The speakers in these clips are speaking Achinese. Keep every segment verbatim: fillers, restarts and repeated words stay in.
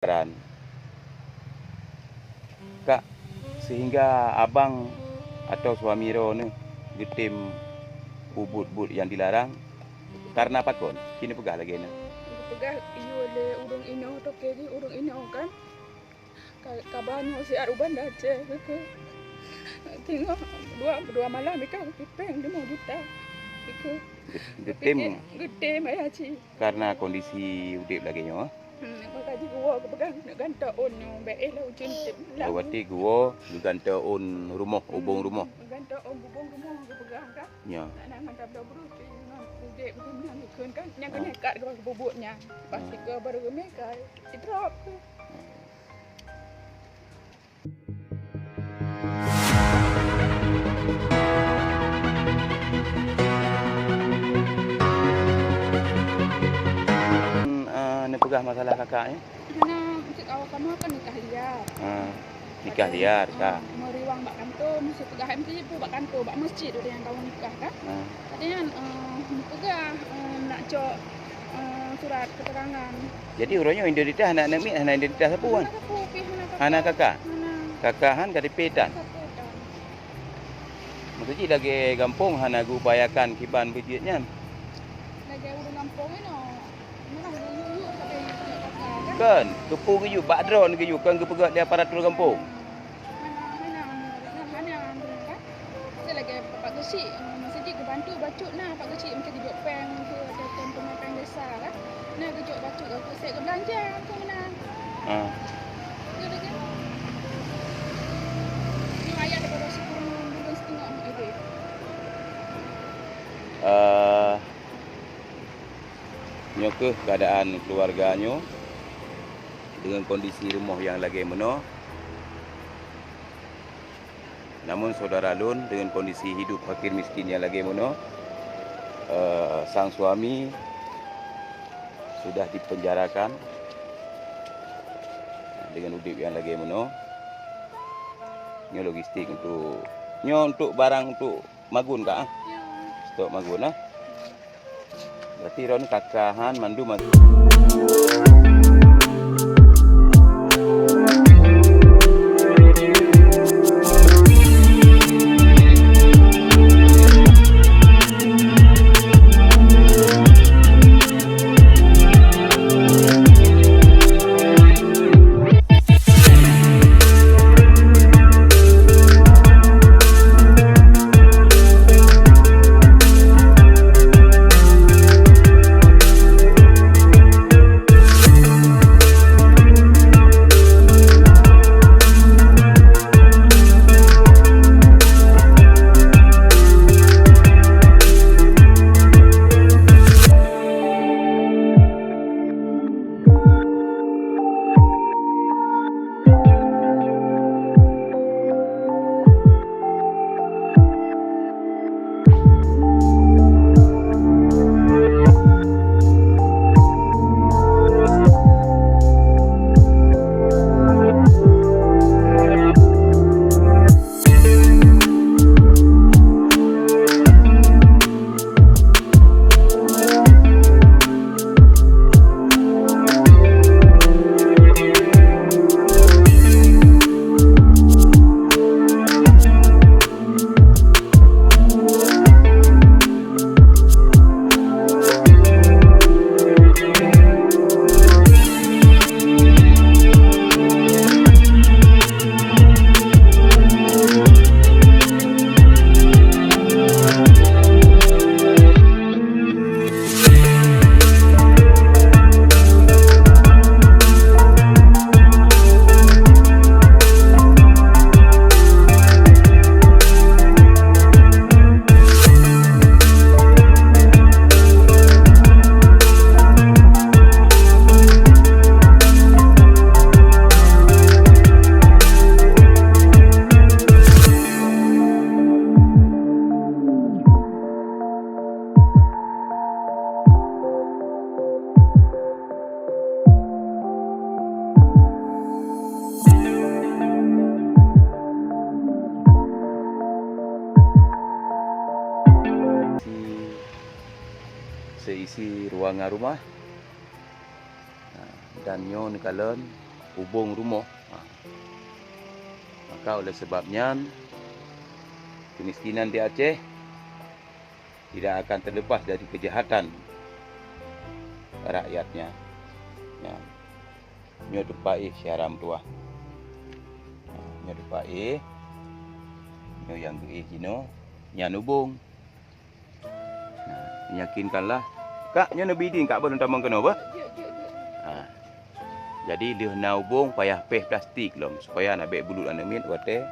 Kak, sehingga abang atau suami droeneuh geutem u buet-buet nyang dilarang, kareuna pakon? Ci neupeugah lagée nyan. Geupeugah yue lé ureuëng inoe, toke jih ureuëng inoe kan. Ka, kaba nyoe siat u Banda Aceh, keu. Teungoh dua, dua malam, ka geupipéng lima juta, keu. Geutem. Geutem ayah cit. Kareuna kondisi udeb lagée nyoe. Hmm, maka jih geuwoe geupeugah neugantoe ôn nyoe, bék éh lam ujeuen tem. Oh, berarti geuwoe geugantoe ôn rumoh, ubông rumoh. Geugantoe ôn ubông rumoh geupeugah kan. Ya. Nak, nak ngon tabloe breueh pi ngon udeb geupeugah nyan keu kan. Nyang keuneuk kat geupeugah geububuet nyan. Pas sikeue baru geumé ka sidroe. Hmm, eh, neupeugah masalah kakak nyoe? Hana, maksud awak kamoe kan nikah liar. Ah, nikah liar, ka. Ah, meuriwang bak kantor, meusti peugah M T J pun bak kantor, bak masjid ada nyang kawan nikah kan. Ah. Katanya, eh, peugah, eh, nak cok, eh, surat keterangan. Jadi uroe nyoe identitas aneuk miet hana identitas sapeue kan? Hana sapeue pih, hana kakak. Hana kakak? Hana. Kakak han K T P tan? Sapeue tan. Maksud jih lagée gampông hana geuupayakan kiban beujeuet nyan? Lagée ureuëng gampông inoe, meunan geuyue-yue sabe kakak kan? Kan, keupeue geuyue, bak droeneuh geuyue, kon geupeugét lé aparatur gampông? Hana, hana, hana, hana, hana, kan? Saya lagi Pak Geuchik, eh, masa jih geubantu bacut na Pak Geuchik macam geujok péng tu, ada tem pengepeng desa kan. Na geujok bacut aku saya geubelanja macam mana. Ha. Dia kata, "Ni ayah daripada sepuluh bulan setengah mak dia." Eh, nyoe keuh keadaan keluarga nyoe dengan kondisi rumoh yang lagée meunoe. Namun saudara lôn, dengan kondisi hidup fakir miskin yang lagée meunoe, eh, sang suami sudah dipenjarakan dengan udeb yang lagée meunoe. Nyoe logistik untuk, nyoe untuk barang untuk magun kah? Ya. Stok magun, ah. Berarti ron kakahan mandum magun. Seisi ruangan rumah. Nah, dan nyoe neukalon Ubông rumoh. Ha. Maka oleh sebab nyan, kemiskinan di Aceh tidak akan terlepas dari kejahatan rakyatnya. Ya. Nyoe teumpat éh syedara meutuwah. Ha, nyoe teumpat éh. Nyoe nyang geuéh jinoe, nyan ubông. Nah, yakinkanlah. Kak, nyoe neubi idin, Kak, bah lôn tamong keunoe, bah. Ha. Jadi, lheueh na ubông, payah péh plastik lom, supaya hana bèk bulut aneuk miet watèe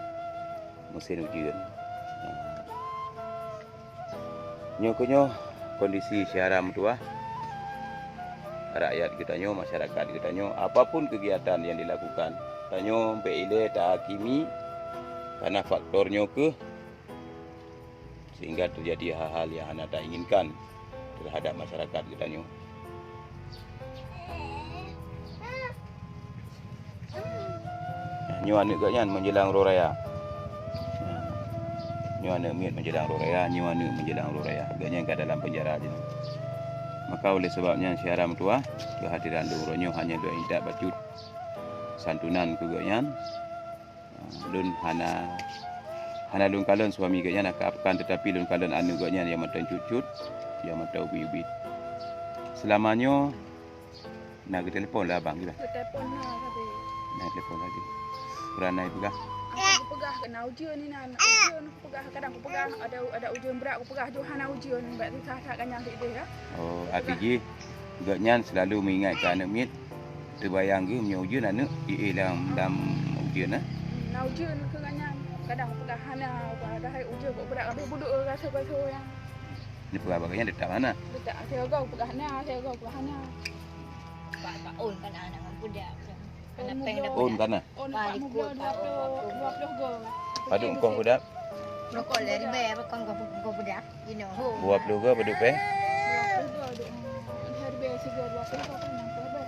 musim ujeuen. Ha. Nyoe keuh nyoe kondisi syedara meutuwah. Rakyat geutanyoe, masyarakat geutanyoe, apapun kegiatan yang dilakukan, tanyoe bèk ilèe tahakimi, karena faktor nyoe keuh sehingga terjadi hal-hal yang hana tainginkan terhadap masyarakat geutanyoe. Nyoe aneuk geuh nyan menjelang uroe raya. Nyoe aneuk miet menjelang uroe raya, nyoe aneuk menjelang uroe raya. Geuh nyan ka dalam penjara jinoe. Maka oleh sebab nyan, syedara meutuwah, keuhadiran lôn uroe nyoe hanya lôn intat bacut santunan keu geuh nyan. Lôn hana, hana lôn kalon suami geuh nyan, akan tetapi lôn kalon aneuk geuh nyan nyang mantong cut-cut, nyang mantong ubit-ubit. Seulama nyoe na geutelepon lé abang geuh? Geutelepon na sabe. Na telepon lagi. Peue na ipeugah? Aku peugah keu na ujeuen inan, ujeuen aku peugah, kadang aku peugah ada, ada ujeuen brat aku peugah, jih hana ujeuen, bak susah that keu nyan sideh ya. Oh, arti jih geuh nyan selalu meuingat keu aneuk miet. Teubayang geuh meunyoe ujeuen aneuk, i, i lam, lam ujeuen, eh? Na ujeuen keu geuh nyan. Kadang peugah hana, padahai ujeuen kok brat, habéh budok rasa-rasa nyan. Ni peugah bak geuh nyan teutap hana? Teutap, sigoe peugah na, sigoe peugah hana. Bak, bak ôn ka na, na ngon budak. Hana péng dah budak. Ôn ka na? Ôn empat puluh, dua puluh, dua puluh go. Padub ongkoh budak? Rokok lhèe ribèe, rokok ongkoh, ongkoh budak. Inoe, ho. Dua puluh go padub péng? Dua puluh go, dua, lhèe ribèe sigoe, dua puluh go, enam puluh ribèe.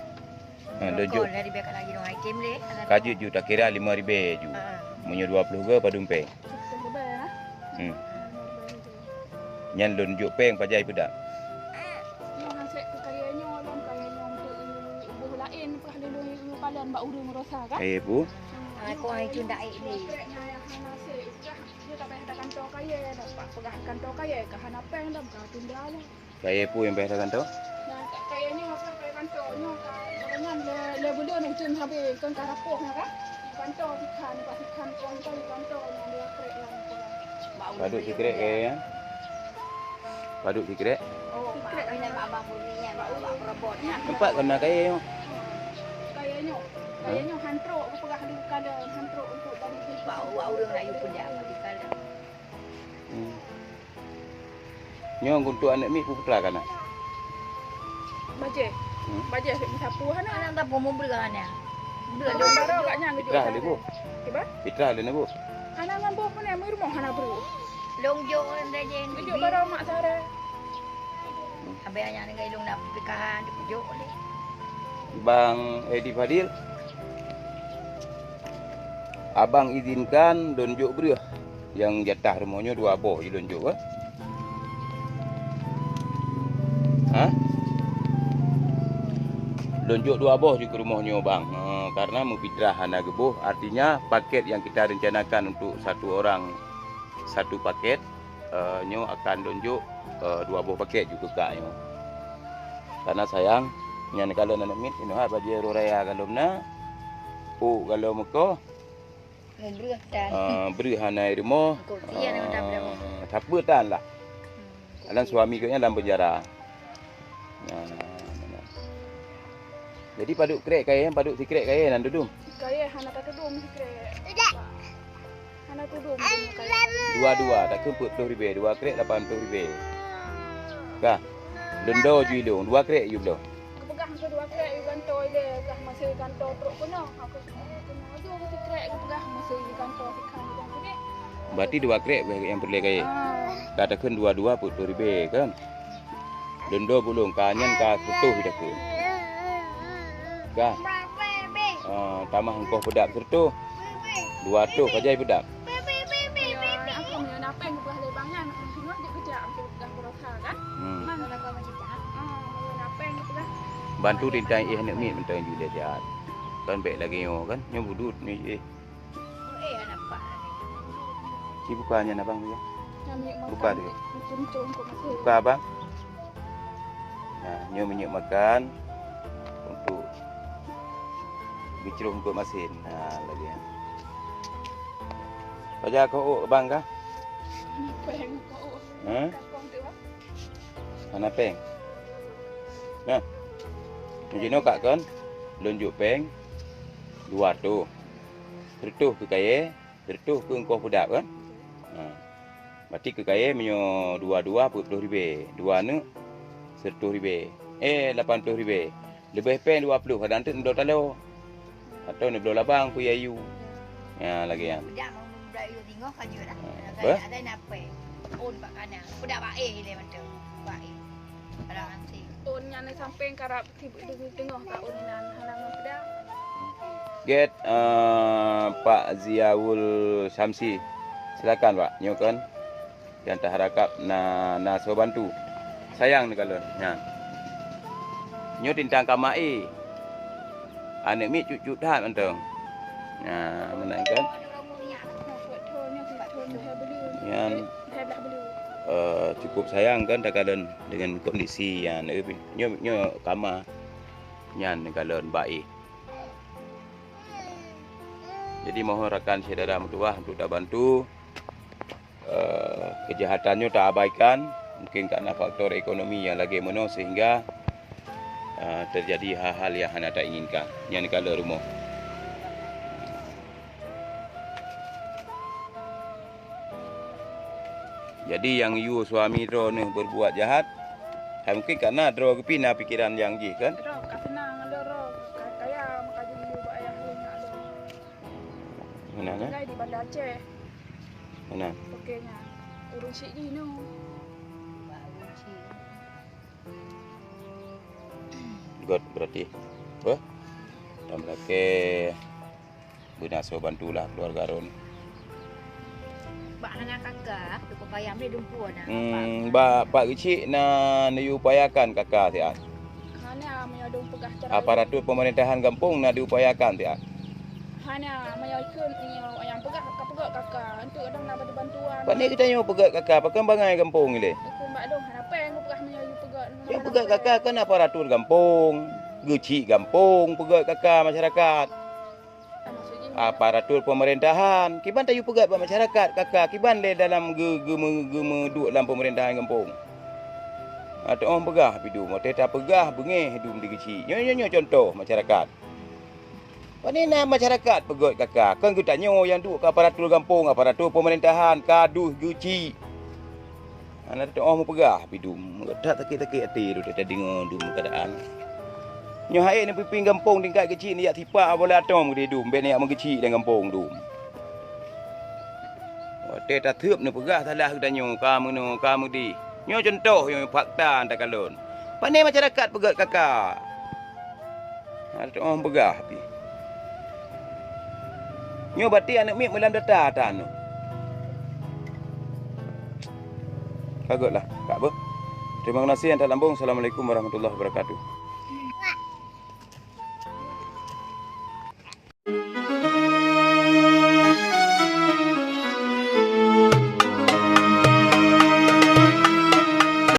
Ha, lôn jok. Lhèe ribèe ka lagi dong item lé. Ka jeuet ju takira lima ribèe ju. Ha. Meunyoe dua puluh go padum péng? Sepuluh ribèe, ha? Hmm. Lima ribèe sigoe. Nyan lôn jok péng pajan ipeudap? Nyoe hasé keu kayèe nyoe lom, kayèe nyoe untuk boh laén, peugah lé lôn kalon bak ureueng rosa kan? Kayèe peue? Hmm. Ah, kok hai cunda ék ni. Nyoe hasé peugah, nyoe ka payah takanto kayèe, dapat peugah kanto kayèe, ka hana péng dah, ka tunda lah. Kayèe peue nyang payah takanto? Nah, ka-, kayèe nyoe ka payah kanto, nyoe ka, nyoe lé, lé buleuen ujeuen habéh, kon ka rapoh nyan kan? Kanto sikhan, ka sikhan kon, kon kanto nyan dua krek nyan. Padub sikrek kayèe nyan? Padub sikrek? Oh, sikrek. Tempat kon na kayèe nyoe? Kayèe nyoe. Kayèe nyoe han trok, geupeugah lé kalon, han trok untuk bagi. Bak, bak ureueng rayeuk peujak, bagi kalon. Hmm. Nyoe untuk aneuk miet peue putra ka na? Bajèe. Hmm. Bajèe meusapeue hana. Aneuk tapeue mubreuh hana. Breuh lôn baroe kat nyan geujok. Fitrah lé boh. Kiban? Fitrah lé boh. Hana ngon boh pun, meureumoh hana breuh. Lôn jok lôn bajèe. Geujok baroe mak Sarah. Abang nyan ngon ilong na pikahan dipeujok lé. Bang Edi Fadil, abang izinkan lôn jok breuh nyang jatah rumoh nyoe dua boh jih lôn jok, eh? Ha? Lôn jok dua boh jih keu rumoh nyoe, bang. Eh, karena meufitrah hana geuboh, artinya paket yang kita rencanakan untuk satu orang satu paket, eh, nyoe akan lôn jok, eh, dua boh paket ju keu kak nyoe. Karena sayang, nyan kalon aneuk miet, inoe ha bajèe uroe raya ka lom na, ôk ka lom meukoh, eh, breuh tan. Eh, breuh hana i rumoh, eh, sapeue tan lah. Hmm. Alan suami geuh nyan lam penjara. Nah, nah, nah. Jadi padub krek kayèe, padub sikrek kayèe nan tudum? Kayèe hana tatudum sikrek. Hana tudum kayèe. Dua-dua, takheun peuet ploh ribèe, dua krek lapan ploh ribèe. Kah? Lôn do ju ilong, dua krek ju bloe. Geupeugah keu dua krek ju kanto ilèe, gah masih kanto trok keunoe. Aku keunoe ju sikrek geupeugah masih kanto sikhan ju kanto. Berarti dua krek nyang peureulèe kayèe. Ah. Ka takheun dua-dua peuet ploh ribèe kan? Lôn do bulong ka nyan ka seureutôh ida keu. Ka. Ah, tamah ongkoh peudap seureutôh. Dua reutôh pajan peudap. Hmm. Bantu tintang éh aneuk miet mantong ju lé jeuet. Kan bèk lagèe nyoe kan, nyoe budut ni, eh. Eh, anak pak lagi. Ci buka nyan abang tu ya. Buka tu. Buka abang. Nah, nyoe minyeuk makan untuk geucroh eungkôt masin. Nah, lagèe nyan. Pajan keuh ôk abang kah? Hah? Hana péng. Nah, jinoe kak kon, lôn jok péng dua reutôh. Sireutôh keu kayèe, sireutôh keu eungkôt peudap kan? Nah. Berarti keu kayèe meunyoe dua dua peuet ploh ribèe, dua aneuk sireutôh ribèe. Eh, lapan ploh ribèe. Leubeh péng dua ploh, kadang teuk neubloe taloe. Atau neubloe labang peue yue. Ya, lagèe nyan. Pedak mau muda yue tinggal ka jeuet dah. Ha, ada, beh? Ada nak péng. Ôn bak kanan. Pedak bak eh le mantap. Bak eh. Kalau nanti. Ôn nyan sampai karap tiba di tengah ka ôn nan hana pedak. Get, eh, Pak Ziaul Syamsi. Silakan, Pak. Nyoe kan. Nyang taharap na, na soe bantu. Sayang neukalon nyan. Nyoe tintang kama e. Aneuk miet cut-cut that mantong. Nah, meunan kan? Nyan, eh, cukup sayang kan takalon dengan kondisi nyan. Nyoe, nyoe kama nyan neukalon bak e. Jadi mohon rakan syedara meutuwah untuk tabantu. Eh, kejahatan nyoe taabaikan, mungkin karena faktor ekonomi nyang lagèe meunoe sehingga, eh, terjadi hal-hal nyang hana tainginkan. Nyan ka lheueh rumoh. Jadi nyang yue suami droeneuh berbuat jahat, hai mungkin karena droe geupi na pikiran nyang jih kan? Droe ka seunang lé droe, ka kaya, maka jadi yue bak ayah lé nyak droe. Meunan, eh? Tinggai di Banda Aceh. Meunan. Oke, nya. Ureueng syik jinoe. Göt berarti. Beh? Dan meulakèe beuna soe bantulah keluarga droeneuh. Bak hana kaka, teupeupaya mé dumpeue na. Hmm, bak Pak Geuchik na neuyue upayakan kaka siat. Hana, meunyoe dong peugah cara aparatur pemerintahan gampông na diupayakan siat. Hana, meunyoe ikheun, meunyoe nyang peugah, ka peugah kaka, enteuk kadang na bantu-bantuan. Pane geutanyoe peugah kaka, pakon bangai gampông ilèe? Ikheun bak dong, hana péng, peugah meunyoe peugah. Nyang peugah kaka kan aparatur gampông, geuchik gampông, peugah kaka masyarakat. Aparatur pemerintahan, kiban tayue peugah bak masyarakat, kaka, kiban lé dalam geu-, geumeu-, geumeuduek lam pemerintahan gampông. Ateueh peugah pidum, watèe tapeugah beungèh dum di geuchik. Nyoe, nyoe, nyoe contoh masyarakat. Pane na masyarakat peugöt kaka, kon geutanyoe nyang duek keu aparatur gampông, aparatur pemerintahan, ka deuh geuchik. Hana teu'oh meupeugah pidum, that sakét-sakét até teuh tadeungoe dum keuadaan. Nyoe hai neupimpén gampông tingkat geuchik neujak sipak bola atom geude dum, bèk neujak meugeuchik lam gampông dum. Watèe tatheup neupeugah salah geutanyoe, ka meunoe, ka meudéh. Nyoe cuntoh, nyoe fakta takalon. Pane masyarakat peugöt kaka. Hana teu'oh peugah pih. Nyoe baté aneuk miet meulam data ata nyoe. Ka göt lah, ka beuh. Terima kasih, Antak Lambong. Assalamualaikum warahmatullahi wabarakatuh.